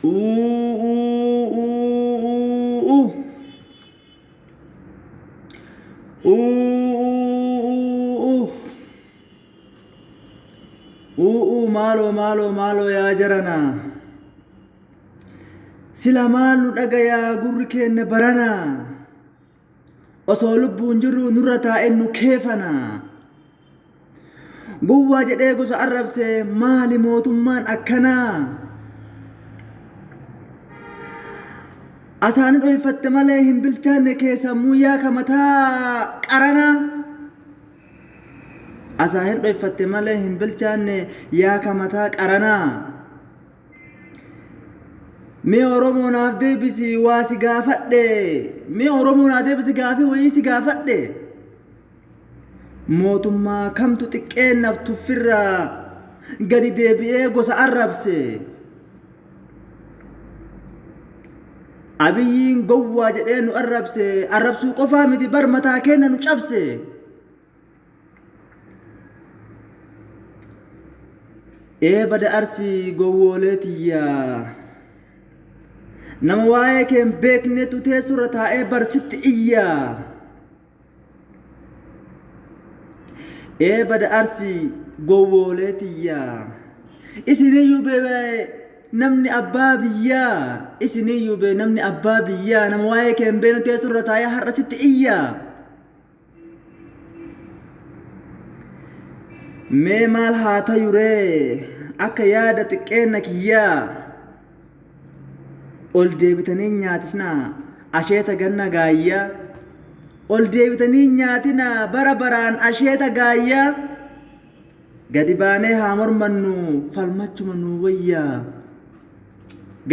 Uu uu uu uu. Uu uu uu. Uu uu maaloo maaloo maaloo yaa jarana. Sila maal nu dhagayaa gurri keenya barana. Osoo lubbuun jirru nurra taa'een nu keefana. Gowwaa jedhee gosa arrabse maali mootummaan akkanaa? Asaani dhoyfatte malee hin bilchaanne kee sammuu yaaka mataa qaranaa. Asaa hin dhoyfatte malee hin bilchaanne yaaka mataa qaranaa. Mee Oromoo naaf deebisi waa si gaafadhe. Mee Oromoo naaf deebisi gaafii wayii si gaafadhe. Mootummaa kamtu xiqqeennaaf tuffirraa gadi deebi'ee gosa arrabse. Abiyyiin gowwaa jedhee nu arrabse arrabsuu qofaa miti bar mataa keenya nu cabse. Ee bada arsii gowwoolee tiyyaa. Nama waa'ee kee hin beeknetu teessurra taa'ee bar sitti iyyaa. Ee bada arsii gowwoolee tiyyaa. Isiniyyuu bee namni abbaa biyyaa. Isiniyyuu bee namni abbaa biyyaa nama waa'ee kee hin beekne teessurra taa'ee har'a sitti iyyaa. Mee maal haa tayu ree akka yaada xiqqeenna kiyyaa ol deebitanii nyaatinaa asheeta ganna gaayyaa ol deebitanii nyaatinaa bara baraan asheeta gaayyaa gadi baanee haa mormannu falmachuma nuu wayyaa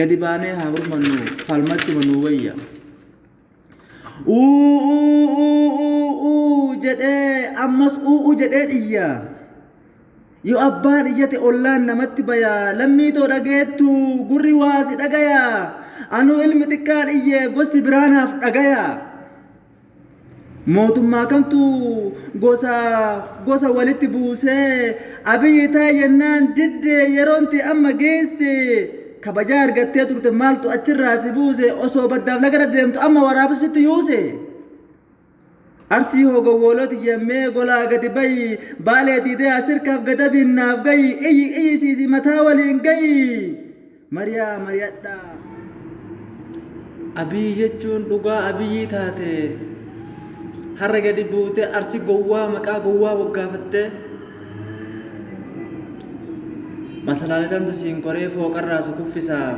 gadi baanee haa mormannu falmachuma nuu wayyaa. Uu uu uu uu uu jedhee ammas uu uu jedhee dhiyya. Yoo abbaan iyyate ollaan namatti baya lammii too dhageettu gurri waa si dhagaya. Anuu ilmi xiqqaan iyye gosti biraa naaf dhagaya. Mootummaa kamtu gosa gosa walitti buusee Abiyyi taa'e jennaan didde yeroonti amma geesse kabajaa argattee turte maaltu achirraa si buuse osoo baddaaf laga deemtu amma waraabessi sitti yuuse. Arsii hoo gowwooloti yemmee golaa gadi bayi baalee diidee asirkaaf gadabiin naaf gayi iyyi iyyi siisi mataa waliin gayi mariyaa mariyadhaa. Abiyyi jechuun dhugaa abiyyii taate har'a gadi buutee arsi gowwaa maqaa gowwaa moggaafattee masalaalee siin koree fooqarraa si kuffisaa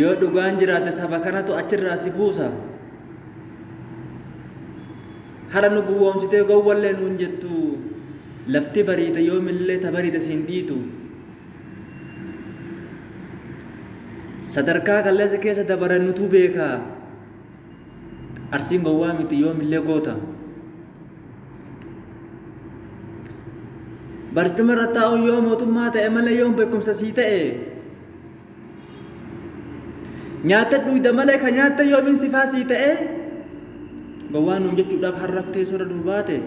yoo dhugaan jiraate saba kanatu achirraa si buusa har'a nu gowwoomsitee gowwallee nuun jettu lafti bariite yoomillee ta bariite siin dhiitu. Sadarkaa kaleessa keessa dabaran nutu beeka. Arsiin gowwaa miti yoomillee goota. Barcuma irra taa'uun yoo mootummaa ta'e malee yoom beekumsa sii ta'e. Nyaata dhuyda malee ka nyaatte yoomiin sifaa sii ta'e. Gowwaa nuun jechuudhaaf har'af teessoo irra nuu baate.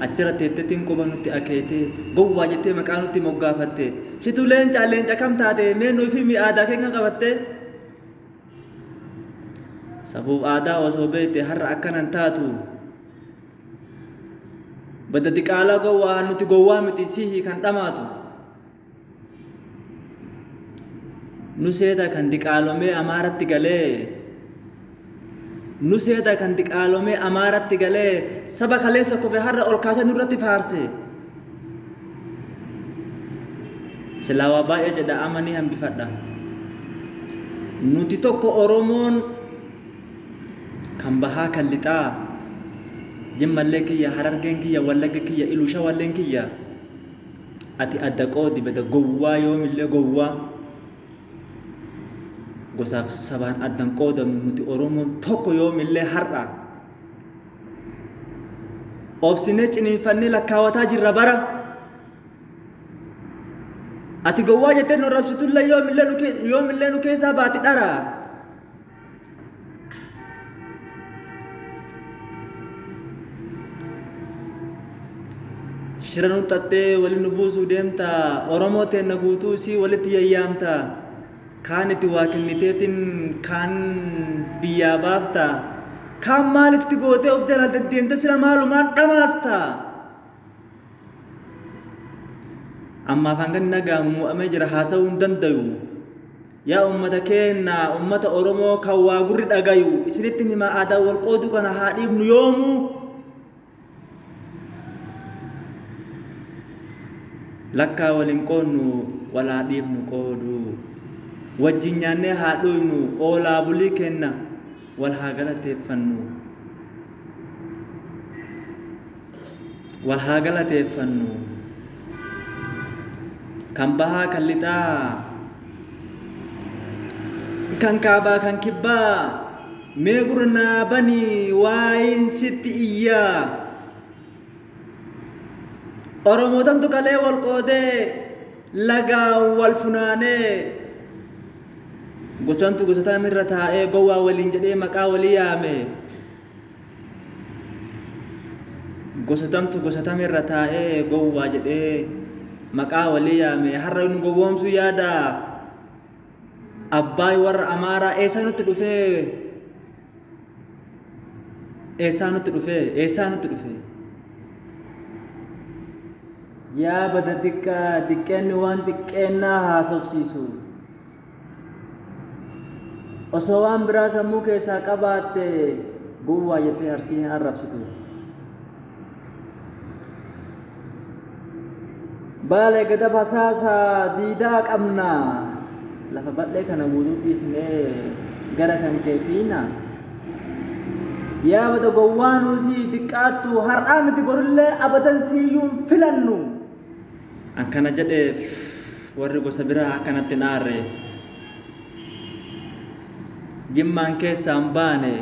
Achirra teettetiin quba nutti akeetee gowwaa jettee maqaa nutti moggaafatte. Situ leencaa leenca kam taate mee nuuf himi aadaa keenya qabatte. Safuuf aadaa osoo beekte har'a akkanan taatu. Badda diqaalaa gowwaa nuti gowwaa miti sihi kan dhamaatu. Nu seeta kan diqaalomee amaaratti galee nu seeta kan diqaalomee amaaratti galee saba kaleessa kufe har'a ol kaasee nurratti faarse. Silaa waa baay'ee jedha amma ni hambifadha. Nuti tokko Oromoon kan bahaa kan lixaa jimmallee kiyya harargeen kiyya wallagga kiyya iluu shawalleen kiyya. Ati adda qoodi bada gowwaa yoomillee gowwaa gosaaf sabaan addan qoodamnu nuti Oromoon tokko yoomillee har'a obsinee ciniinfannee lakkaawataa jirra bara ati gowwaa jettee nu arrabsitullee yoomillee nu keessaa baati dhara. Shira nu xaxxee wali nu buusuu deemta. Oromoo teenna guutuu isii walitti yayyaamta. Kaan itti waa kenniteetiin kaan biyyaa baafta. Kaan maalitti gootee of jala deddeemte sila maalumaan dhamaasta. Ammaaf hanga inni dhaga'amu mo'amee jira haasa'uu hin dandayu. Yaa ummata keenna ummata Oromoo kan waa gurri dhagayu isinitti hima aadaa wal qooduu kana haa dhiifnu yoomuu. Lakkaa wal hin qoodnu wal haa dhiifnu qooduu. Wajjin nyaannee haa dhuynu oolaa bulii keenna wal haa galateeffannu. Wal haa galateeffannu. Kan bahaa kan lixaa kan kaabaa kan kibbaa mee gurra naa bani waayin sitti iyyaa. Oromootamtu kalee wal qoodee lagaan wal funaanee gosantu gosa irra taa'ee gowwaa waliin jedhee maqaa walii yaame. Gosa tamtu gosa tam irra taa'ee gowwaa jedhee maqaa walii yaame har'a nu gowwoomsuu yaada. Abbaay warra Amaaraa eessaa nutti dhufee? Eessaa nutti dhufee? Eessaa nutti dhufee? Yaa bada xiqqaa xiqqeenni waan xiqqeennaa haasofsiisu. Osoo waan biraa sammuu keessaa qabaatte gowwaa jettee Arsii hin arrabsitu. Baalee gada basaasaa diidaa qabna. Lafa bal'ee kana guutuu dhiisnee gara kan kee fiina. Yaa bada gowwaa nuusii xiqqaattu har'aa miti borullee abadan siiyyuu hin filannu. An kana jedheef warri gosa biraa akka natti hin aarre. Jimmaan keessaa hin baane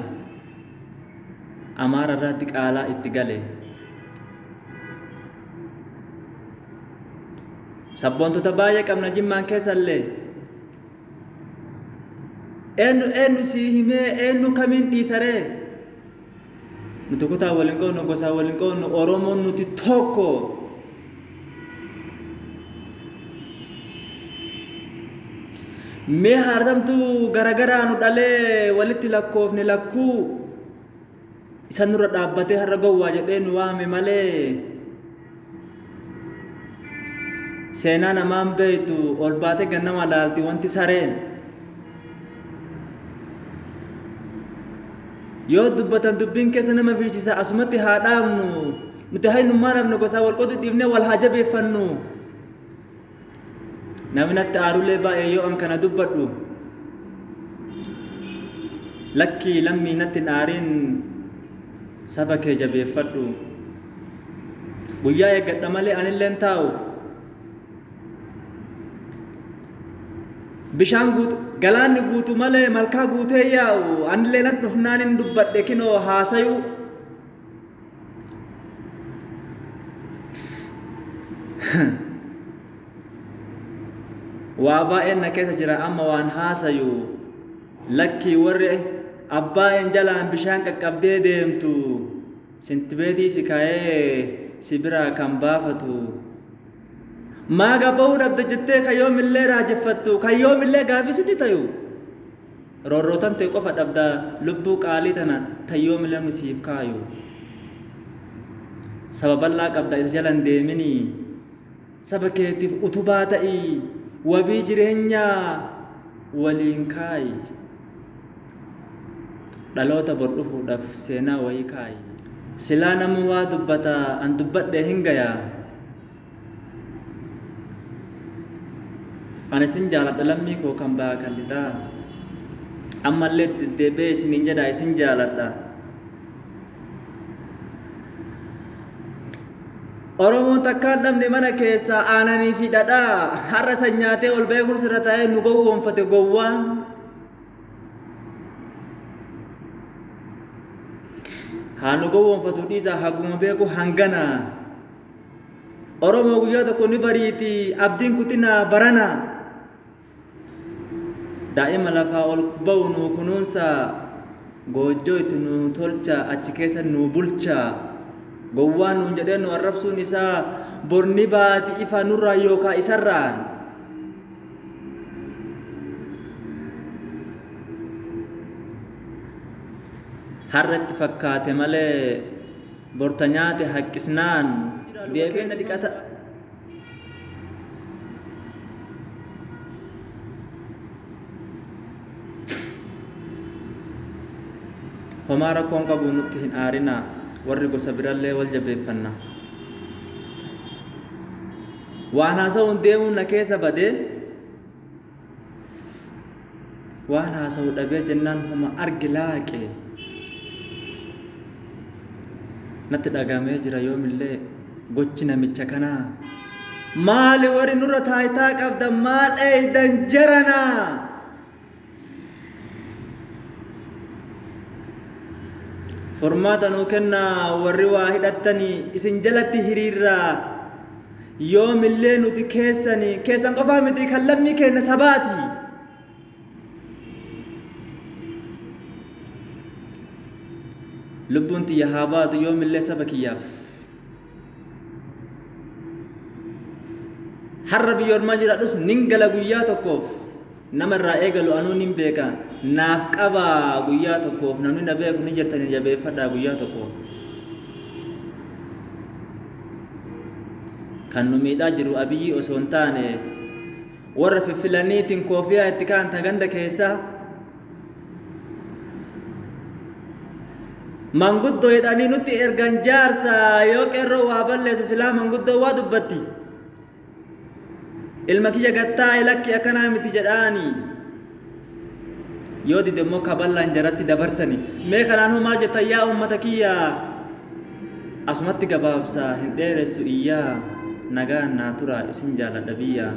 Amaara irraa diqaalaa itti gale. Sabboontota baay'ee qabna Jimmaan keessa illee. Eenyu eenyu sii himee eenyu kamiin dhiisaree? Nuti kutaa waliin qoodnu gosaa waliin qoodnu Oromoon nuti tokko. Mee haartamtuu garagaraa nu dhalee walitti lakkoofne lakkuu isa nurra dhaabbatee har'a gowwaa jedhee nu waame malee seenaa namaan beektu ol baatee gannama laalti wanti sareen. Yoo dubbatan dubbiin keessa nama fiisisa asumatti haa dhaabnu nuti haynummaa dhabne gosaa wal qotu dhiifnee wal haa jabeeffannu. Namni natti aarullee baay'ee yoo an kana dubbadhu lakkii lammii natti hin aariin saba kee jabeeffadhu. Guyyaa eeggadha malee anilleen taa'u. Bishaan guutu galaanni guutu malee malkaa guutee yaa'u anillee nan dhufnaan hin dubbadhe kinoo haasayuu. Waa baay'een na keessa jira amma waan haasayu lakkii warri abbaayeen jalaan bishaan qaqqabdee deemtu sintibeetii si kaa'ee si biraa kan baafatu. Maa gabba'uu dhabde jettee kan yoomillee raajeffattu kan yoomillee gaafii sitti tayu. Roorroo tantee qofa dhabda lubbuu qaalii tana tan yoomillee namni siif kaayu. Saba bal'aa qabda isa jala hin deeminii. Saba keetiif utubaa ta'ii wabii jireenyaa waliin kaayi. Dhaloota bor dhufuudhaaf seenaa wayii kaayi. Silaa namuu waa dubbata an dubbadhee hin gayaa. Ani isin jaaladha lammii koo kan baha kan lixaa. Ammallee itti deddeebi'ee isiniin jedha isin jaaladha. Oromoon takkaan dhabne mana keessaa aananii fi dhadhaa har'a san nyaatee ol ba'ee kursirra taa'ee nu gowwoomfate gowwaan. Haa nu gowwoomfatu dhiisaa haguma beeku hangana. Oromoo guyyaa tokko ni bariiti abdiin kutinaa barana. Daa'ima lafaa ol ba'u nuu kunuunsa goojjoo itti nuu tolcha achi keessa nuu bulcha Gowwaa nuun jedhee nu arrabsuun isaa bor ni baati ifa nurraa yookaa isarraan. Har'a itti fakkaate malee borta nyaate haqqisnaan deebi'ee na dhiqata. Homaa rakkoon qabu nutti hin aarinaa warri gosa birallee wal jabeeffanna. Waan haasa'uun deemuun na keessa badee waan haasa'u dhabee jennaan homa arge laaqe. Natti dhagahamee jira yoomillee gochi namicha kanaa. Maali warri nurra taayitaa qabdan maal eeydan jaranaa? Furmaata nuu kennaa warri waa hidhattanii isin jalatti hiriirraa yoomillee nuti keessanii keessan qofaa miti kan lammii keenya sabaati. Lubbuun tiyya haa baatu yoomillee saba kiyyaaf. Har'a biyya ormaa jiraadhus nin gala guyyaa tokkoof. Nama irraa eegalu anuu nin beeka. Naaf qabaa guyyaa tokkoof namni na beeku ni jirtanii jabeeffadhaa guyyaa tokkoof. Kan nu miidhaa jiru Abiyyii osoo hin taane warra fiffilaniitiin koofiyaa itti ka'an ta ganda keessaa manguddoo jedhanii nutti ergan jaarsa yoo qeerroo waa balleessu silaa manguddoo waa dubbatti ilma kiyya gattaa'e lakki akkanaa miti jedhaani yoo dide immoo kaballaan jaratti dabarsani mee kanaan hoo maal jettan yaa ummata kiyya asumatti gabaabsa hin dheeressu iyyaa nagaan naa tura isin jaaladha biyya.